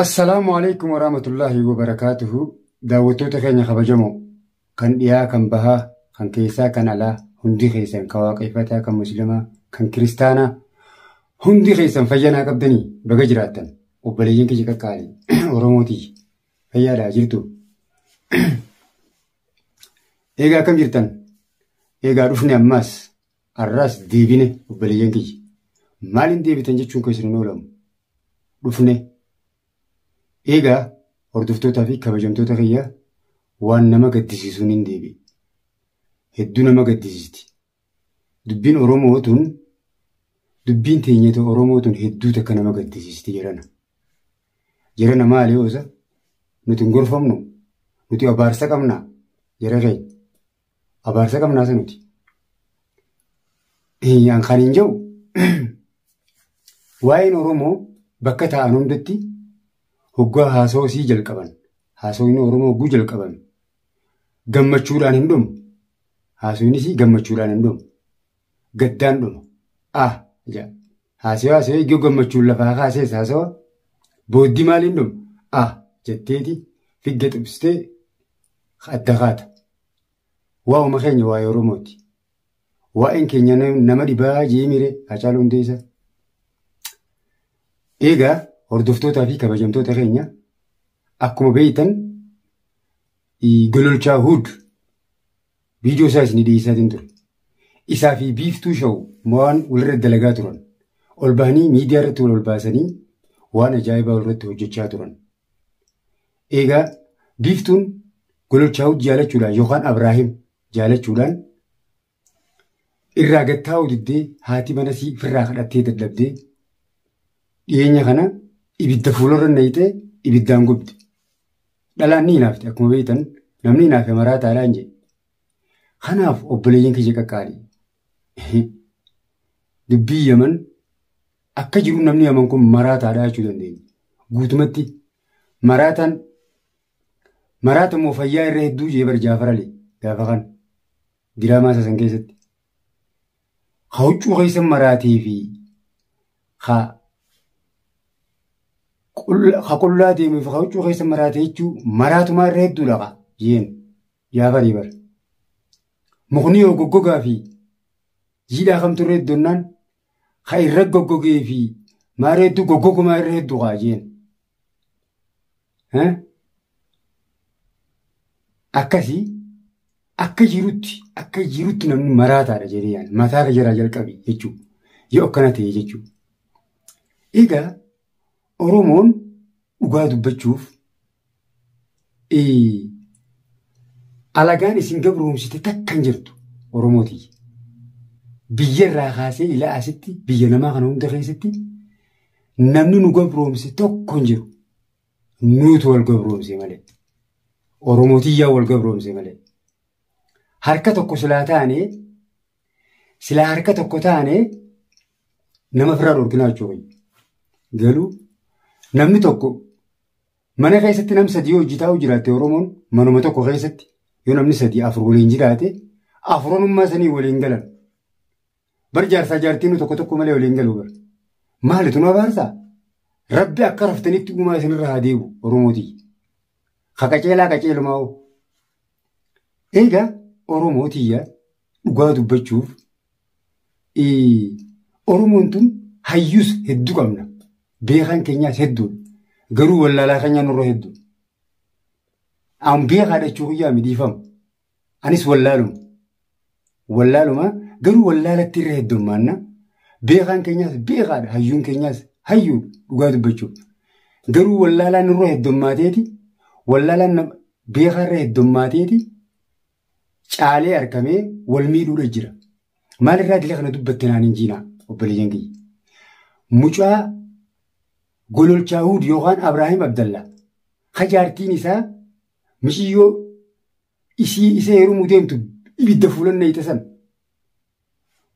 Assalaamu alaikum warahmatullaahi wabarakaatuhu. Daawwattoota keenya kabajamoo kan dhiyaa kan bahaa kan keessaa kan alaa hundi keessan kan waaqeffataa kan musliimaa kan kiristaanaa hundi keessan fayyanaa qabdanii baga jiraattan obboleeyyan kiyya qaqqaalii Oromootii fayyaadhaa jirtu. Eegaa akkam jirtan? Eegaa dhufne ammaas har'aas deebine obboleeyyan kiyya. Maaliin deebitan jechuun keessan hin oolamu? Dhufne. Eegaa hordoftootaa fi kabajamtoota kiyya waan nama gaddisiisuun hin deebi'e. Hedduu nama gaddisiisti. Dubbiin Oromoo tun dubbiin teenyata Oromoo tun hedduu takka nama gaddisiisti jedhana. Jedhana maali yoosa? Nuti hin gorfamnu. Nuti abaarsa qabnaa. Jara keenya. Abaarsa qabnaa isa nuti. Kan hin jiru waa'een Oromoo bakka taa'an hundatti hoggaa haasawaa sii jalqaban. Haasawni Oromoo hogguu jalqaban. Gammachuudhaan hin dhumu. Haasawni sii gammachuudhaan hin dhumu. Gaddaan dhuma. Ah jedha. Haasawaa haasawaa iyyuu gammachuun lafaa kaasees haasawa. Booddee maaliin dhuma? Ah jetteeti figga xibsitee adda kaata. Waa'uma keenya waa'ee Oromooti. Waa'een keenya nama dhibaa jee mire Haacaaluu Hundeessaa. Egaa hordoftootaa fi kabajamtoota keenya akkuma beektan Gololchaa Huud viidiyoo isaa isin dhiyeessaatiin ture. Isaa fi Biiftuu Shaw waan walirra dalagaa turan. Ol bahanii miidiyaa irratti wal ol baasanii waan ajaa'ibaa walirratti hojjechaa turan. Egaa Biiftuun Gololchaa Huud jaalachuudhaan yookaan Abraahim jaalachuudhaan irraa gattaa'uu diddee haati mana sii firraa kadhattee dadhabdee dhiyeenya kana ibidda fuularra naqxee ibiddaan gubde. Dhalaan ni hinaafte akkuma beektan namni hinaafe maraa taadhaan jedhe. Kanaaf obboleeyyan kiyya qaqqaalii. Dubbii Yaman akka jiru namni Yaman kun maraa taadhaa jechuu dandeenya. Guutumatti maraataan maraata moo fayyaa irra hedduu jee bar Jaafar Ali gaafa kan diraamaa isa san keessatti. Ka huccuu keessa maraatee fi ka qullaa deemuu fi ka huccuu keessa maraatee jechuu maraatumaa irra hedduu laqa jeen Jaafarii bar. Mukni yoo goggogaa fi jiidhaa kamtu irra heddunnaan ka irra goggogee fi maara hedduu goggogumaa irra hedduu kaa jeen. Akkasii akka jirutti namni maraataadha jedhee yaala. Mataa ka jaraa jalqabi jechuudha. Yoo akkana ta'e jechuudha. Egaa Oromoon dhugaa dubbachuuf alagaan isin gabroomsite takka hin jirtu Oromootii. Biyya irraa kaasee ilaa asitti biyya namaa kana hunda keessatti namni nu gabroomse tokko hin jiru. Nuutu wal gabroomse malee. Oromootii wal gabroomse malee. Harka tokko silaa taanee silaa harka tokko taanee nama ofirraa dhorkinaa jechuudha. Garuu namni tokko mana keessatti nam sadii hojjetaa jiraatte Oromoon manuma tokko keessatti yoo namni sadii afur waliin jiraate afuranummaa sanii waliin galan. Bar jaarsaa jaartiin tokko tokko malee waliin galu bar. Maalitu nu abaarsaa? Rabbi akka raftanitti uumaa isinirra haa deebu Oromootii. Ka qaceelaa qaceelumaa hoo. Egaa Oromootiyya dhugaa dubbachuuf Oromoon tun hayyuus hedduu qabna. Beekan keenyaas hedduudha. Garuu wallaalaa keenyaa nurra hedduudha. An beekaa jechuu guyyaa midhiifamu. Anis wallaaluma. Wallaaluma garuu wallaalatti irra heddummaanna. Beekaan keenyaas beekaadha. Hayyuun keenyaas hayyuudha dhugaa dubbachuuf. Garuu wallaalaan nurra heddummaateeti. Wallaalaan beekaa irra heddummaateeti. Caalee argamee wal miidhuudha jira. Maalirraa dila kana dubbatte naan hin jiinaa obboleeyyan kiyya. Mucaa Gololchaawud yookaan Abrahaam Abdallaa hajaartiin isaa mishiyyoo isii isa heerumuu deemtu ibidda fuulanna ita san.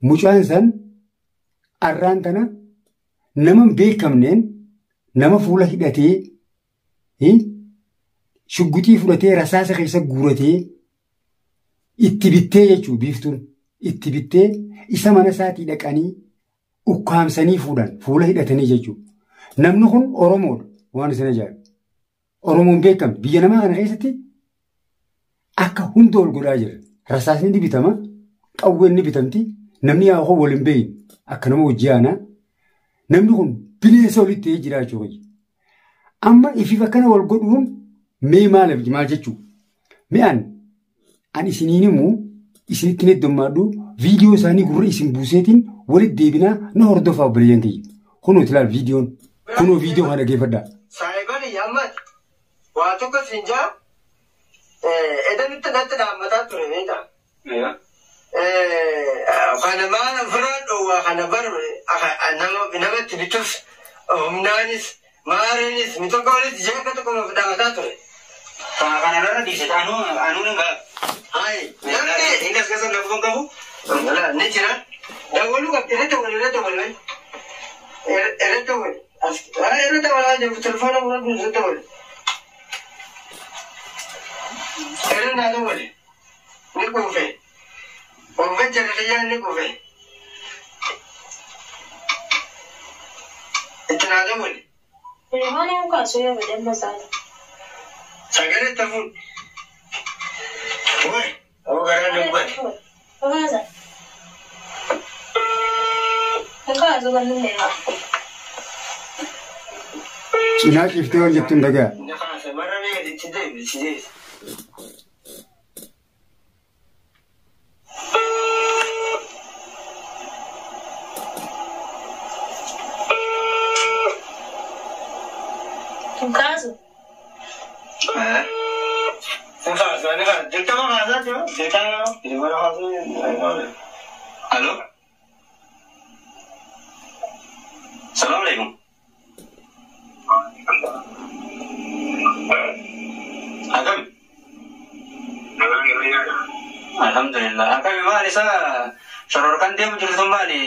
Mucaan san arraan tana nama hin beekamneen nama fuula hidhatee shugguxii fudhatee rasaasa keessa guuratee itti bittee jechuudha biiftuun itti bittee isa mana isaatii dhaqanii ukkaamsanii fuudhan fuula hidhatanii jechuudha. Namni kun Oromoodha waan isin ajaa'ibu. Oromoon beekamte biyya namaa kana keessatti akka hunda ol godhaa jira. Rasaasni ni bitama, qawween ni bitamti, namni yaa wal hin beeyin akka nama hojii aanaa. Namni kun bineensa walitti ta'ee jira jechuudha. Amma ifiif akkana wal godhuun mee maaliif maal jechuudha? Mi'aan an isiniin immoo isinitti heddummaadhu viidiyoo isaanii gurra isin buuseetiin walitti deebinaa na hordofaa obboleeyyan kiyya. Kunoo ilaal viidiyoon kunoo viidiyoo kana dhaggeeffadhaa. Saayibani ammaati waa tokko siin jaa edanitti natti dhaammataa ture beektaa. Kana maal ofirraa dhoowwaa kana bar namatti bituuf humnaanis maariinis mitokoonis jeeqa tokko nuuf dhaammataa ture. Kana irra dhiise anuu hin ga'a. Hayi namni Inni as keessa lafa qabu. Ni jira. Dawwaluu qabdi irra dawwali irra dawwali irra dawwali irra dawwalaa jiru telefoona muradu irra dawwali. Irra naa dawwali ni quufe. Quufe jala kiyyaan ni quufe. Itti naa dawwali. Telefoona hin kaasu yoo fedhan masaala. Sagalee tafuun. Wai, abu garaan ni gubate. Kaasa. Kaasu kan inni haa. Cinaa ciftee waan jettu hin dhaga'a. Ni kaasa mara mee itti deebi itti deebi. Hin kaasu. Ni kaasa ni kaasa dirqama kaasaa jiru dirqama dirqama kaasuu. Alo. Salaam alaikum. Akam? Alhamdulillah. Akami maali sa shororkan deemu jirtu maali?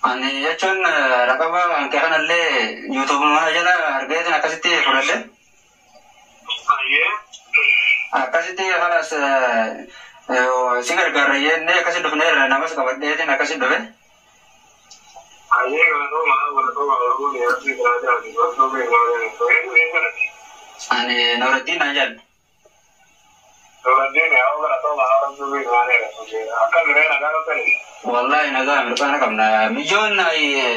Ani jechuun raqaba hanqee kanallee yuutuubumaa jala argeetiin akkasitti fudhadhe. Akkasitti kanas si gargaarra jennee akkasi dhufneerra namas qabadheetiin akkasi dhufe. Ani Nuruddin naan jedhu. Wallahi nagaa mirqaana qabna. Biyyoon ayye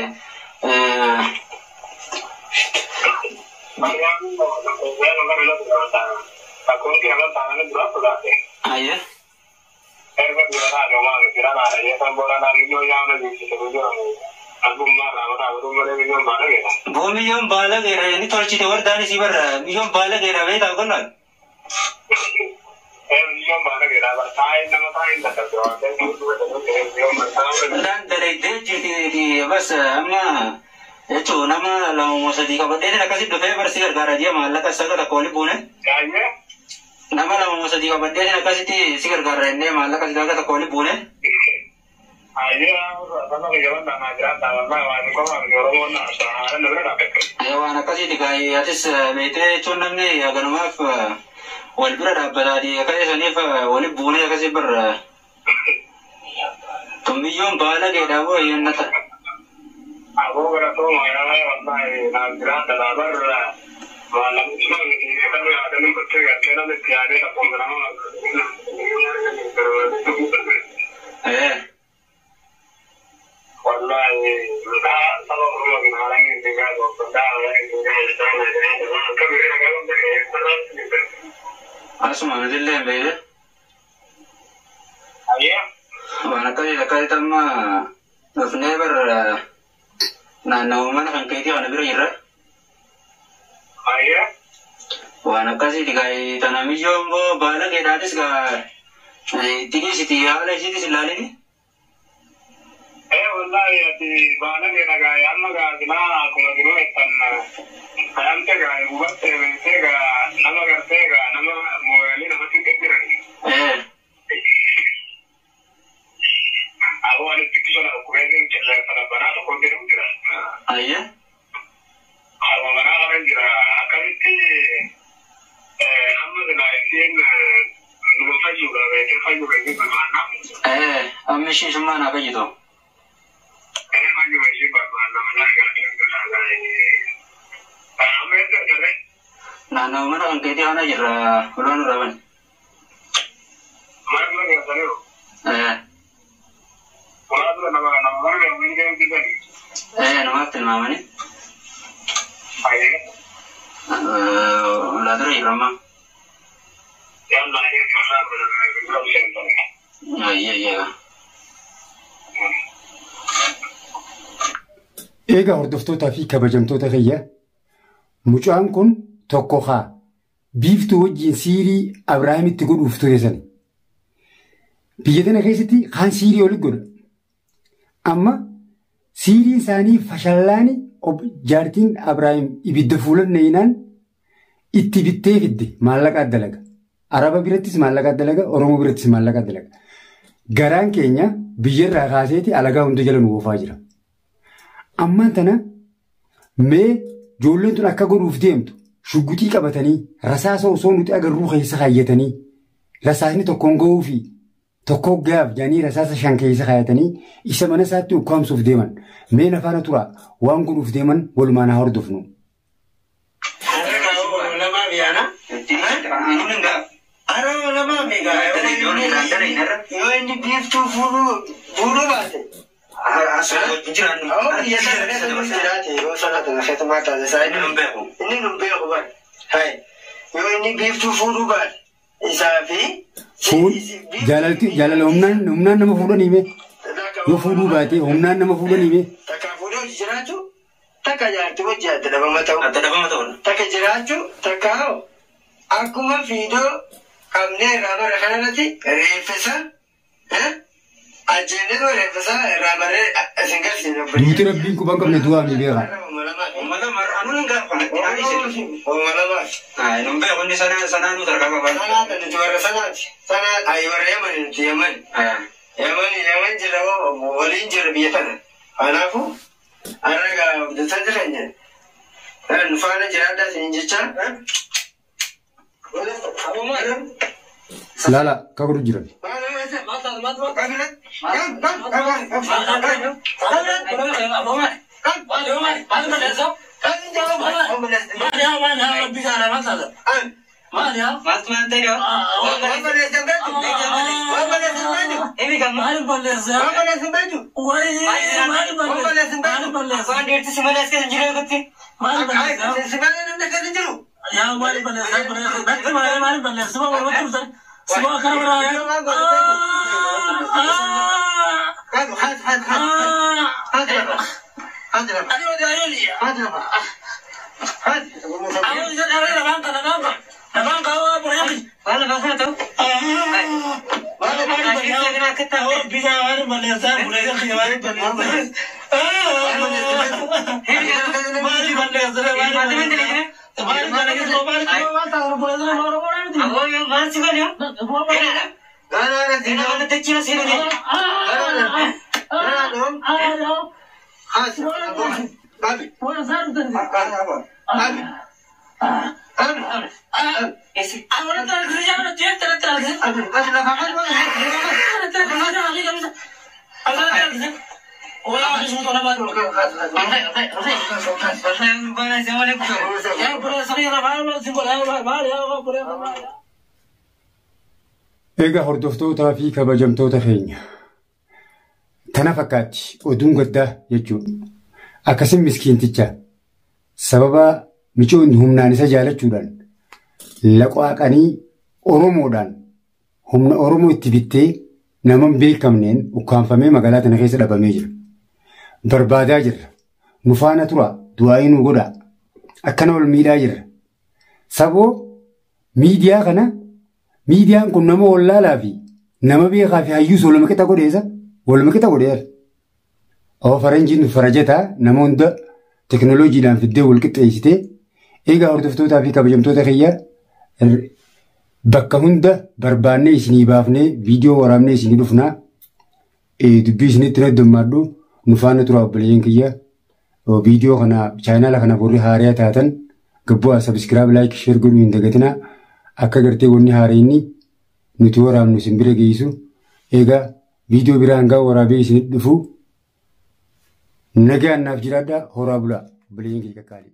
boo miyyoon baala geera inni tolchite wardaan isii barra miyyoon baala geera beektaa qonnaan. Daan dalaydee jirti bas amma jechuun nama lama moo sadii qabadheetiin akkasi dhufee barsi gargaara jee maallaqa isaa takka waliin buune. Nama lama moo sadii qabadheetiin akkasitti si gargaara jennee maallaqa isaa takka waliin buune. Waan akkasiiti gaa'ee atis beektee jechuun namni ganumaaf wal bira dhaabbataati akka isaniif waliin buunee akkasii barra. Tumbiyyoon baala geedhaa boo eeyyannata. Asuma nutillee hin beekne. Waan akkasii akkasitti amma dhufnee barra naannawaa mana kan keetii kana bira jirra. Waan akkasiiti gaa tana miyyoon boo baala keedhaatis gaa Itti dhiisiti haala ishiitis ilaalini. Wallahi ati baana keena gaa amma gaa silaa akkuma jiruu jettan ayamte gaa hubatte beektee gaa nama gartee gaa nama mooyalii namatti hin jijjiirani. Aboo ani xiqqisoo na dhukkubeetiin qilleensa labbanaa tokko jedhamu jira. Ayye. Harma manaa kana jira akkamitti amma silaa isiin numa fayyuudha beektee fayyuudha isiin barbaanna. Amma ishii summaa naa fayyitu. Fayyuudha isiin barbaanna manaa amma eessa argate? Naannoo mana kan keetii kana jirra ulaan irraa bani. Mana dura geessaniiru. Ulaa dura nama nama mana deemanii deemsisani. Namaaf tilmaamanii. Ayyee. Ulaa dura jirra amma. Yalla ayyee ulaa dura dura seentani. Ayyee ayyee. Egaa hordoftootaa fi kabajamtoota kiyya mucaan kun tokko haa biiftuu wajjin siirii Abrahaamitti godhuuf ture sana. Biyya tana keessatti kaan siirii oli godha. Amma siiriin isaanii fashallaani jaartiin Abrahaam ibidda fuula neenaan itti bittee fidde maallaqa dalaga. Araba birattis maallaqa dalaga, Oromoo birattis maallaqa dalaga. Garaan keenya biyyarraa kaaseeti alagaa hunda jala nu oofaa jira. Ammaan tana mee ijoolleen tun akka godhuuf deemtu shugguxii qabatanii rasaasa osoo nuti agarruu keessa kaayyatanii rasaasni tokkoon ga'uu fi tokko gaaf jedhanii rasaasa shan keessa kaayyatanii isa mana isaatti ukkaamsuuf deeman mee nafaana tura waan godhuuf deeman walumaan haa hordofnu. Yoo inni biiftuu fuudhuu baate. Inni nun beeku bara. Yoo inni biiftuu fuudhuu baate isaa fi. Jaalalti jaalala humnaan nama fuudhanii mee yoo fuudhuu baate humnaan nama fuudhanii mee. Takka fuudhee hojii jiraachuu takka jaartii hojii adda dhabama ta'u. Adda dhabama ta'u. Takka jiraachuu takka akkuma fiidoo qabnee irraa bara kanarratti reeffisa. Ajjeetu reeffisa irraa barree isin garsiisne. Duuti rabbiin quban qabne du'aa mi beeka. Uummata anuun hin gaafa kanatti naan isitu. Uummata lamaaf. Nun beeku inni sanaa nu tarkaa qaba. Sanaa nuti warra sanaati. Sanaa ayi warra Yamani nuti Yamani. Yamani Yaman jira waliin jira biyya tana. Kanaafuu har'a gaa abdatan jireenya. Nu faana jiraadhaa isin jecha. Laala ka godhu jiran. Egaa hordoftootaa fi kabajamtoota keenya tana fakkaatti oduun gaddaa jechuudha. Akkasin miskiinticha sababa michoonni humnaan isa jaalachuudhaan laqaaqanii Oromoodhaan humna Oromoo itti bittee nama hin beekamneen ukkaanfamee magaalaa tana keessa dhabamee jira. Barbaadaa jirra. Nu faana tura. Du'aa'ii nu godhaa. Akkana wal miidhaa jirra. Saboo miidiyaa kana miidiyaan kun nama wallaalaa fi Nama beekaa fi hayyuus waluma qixa godheessa. Waluma qixa godheera. Oo faranjiin farajataa nama hunda teekinooloojiidhaan fiddee wal qixxeessitee egaa hordoftootaa fi kabajamtoota kiyya bakka hunda barbaannee isinii baafnee viidiyoo waraabnee isinii dhufnaa dubbii isinitti heddummaadhu nu faana tura obboleeyyan kiyya viidiyoo kana chaayinaala kanaaf warri haariyaa taatan gabbu'aa sabiskiraayib laayik sheer godhuu hin dagatinaa akka gartee wanni haareenni nuti waraabnu isin bira geessu egaa viidiyoo biraa hangaa waraabee isinitti dhufu nagaan naaf jiraadhaa horaa bulaa obboleeyyan kiyya qaqqaalii.